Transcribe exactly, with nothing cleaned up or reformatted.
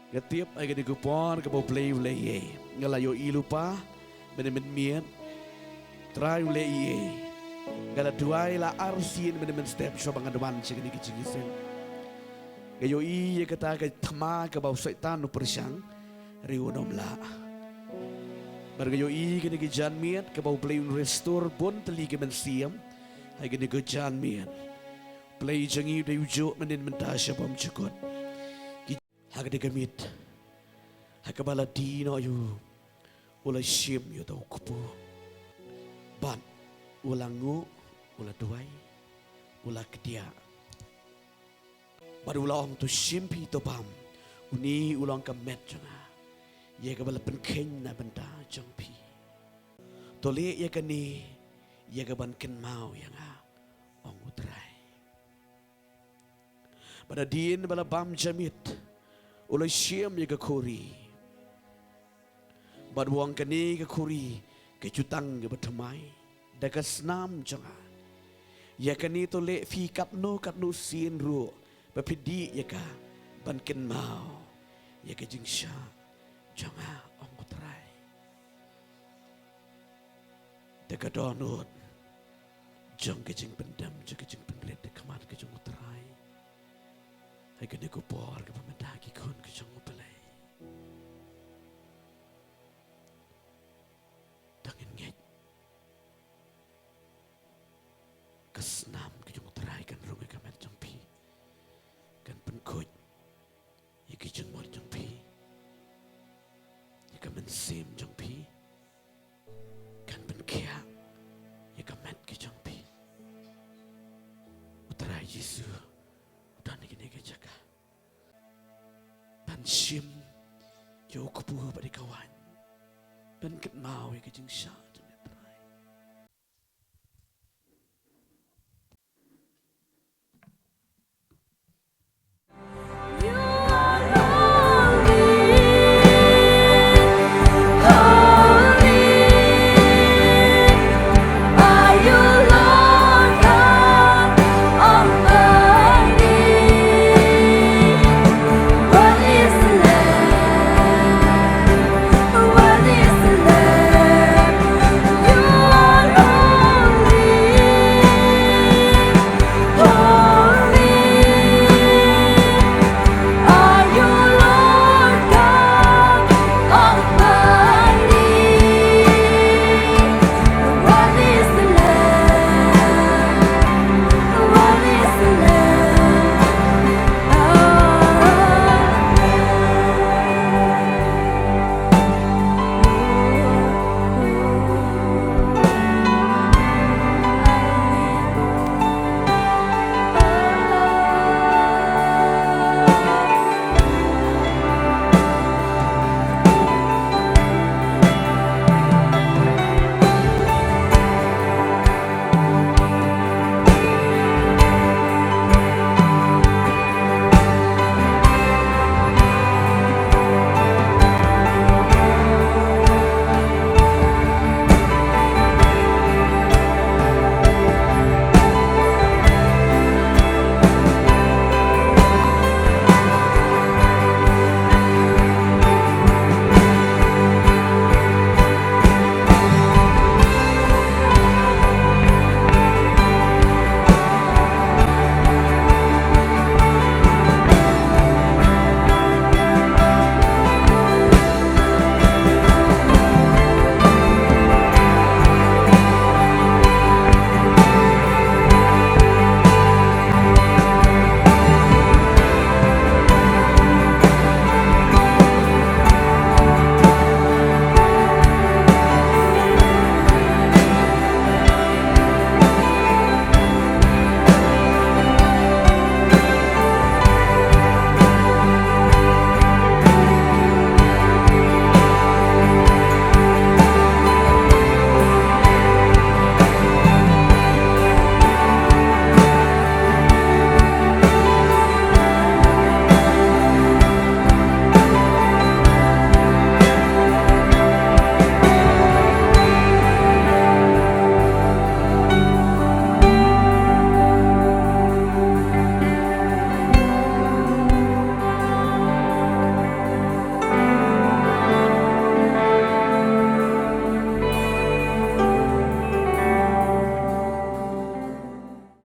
Nga tip ha kane ka por kaba U Blei u la ïeit. Nga la ïohi lypa mynne mynmiet. Trai u la ïeit. Nga la duwai la arsien mynne mynstep shuwa ba ngan wan sha kane ka jingïaseng. Nga ïohi ïa kata ka thma kaba u Soitan u pyrshang, hynrei un ym lah. Bad nga ïohi kane ka janmiet kaba U Blei un restore bun tylli ki mynsiem ha kane ka janmiet. Blei jong ngi u dei u juh mynnin mynta sha bymjukut. Ha kane ka miet, ha kaba la die noh ïa u, u la shim ïa uta u kpu. Bad u la nguh, u la duwai, u la kdiah. Bad u la ong, to shim phi, to bam. Une u long ka met jong nga, ïa kaba la pynkheiñ na bynta jong phi. To leh ïa kane ïa kaban kynmaw ïa nga, ong U Trai. Bad hadien ba la bam janmiet, u la shim ïa ka khuri. Bad u ong, kane ka khuri ka jutang kaba thymmai da ka snam jong nga. Ïa kane to leh phi katno katno sien ruh ba phi dih ïa ka, ban kynmaw ïa ka jingshah jong nga, ong U Trai. Da ka dohnud jong ka jingpyndem, jong ka jingpynrit da ka khmat ka jong U Trai, ha kane ka por kaba mynta, ki khun ka jong U Blei, to ngin ngeit, ka snam ka jong U Trai kan rung ïa ka met jong phi, kan pynkhuid ïa ki jingmut jong phi, ïa ka mynsiem jong phi, kan pynkhiah ïa ka met ka jong phi. U Trai Jisu u don ha kane ka jaka ban shim ïa u kpu bad ïa ka waiñ, ban kynmaw ïa ka jingshah jong